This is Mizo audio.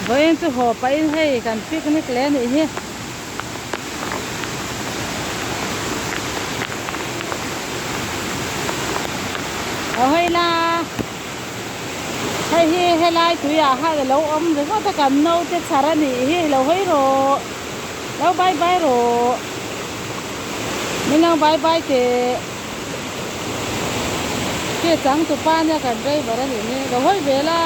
Vawiin chu haw pahin hei kan picnic leh a nih hi. Aw hei la hei hi helai tuiah khan alo awm ringawt a kan naute chhar a nih hi lo hawi rawh lo bye bye rawh min lo bye bye teh khi changtupa nia kan driver a nih hi lo hawi ve la.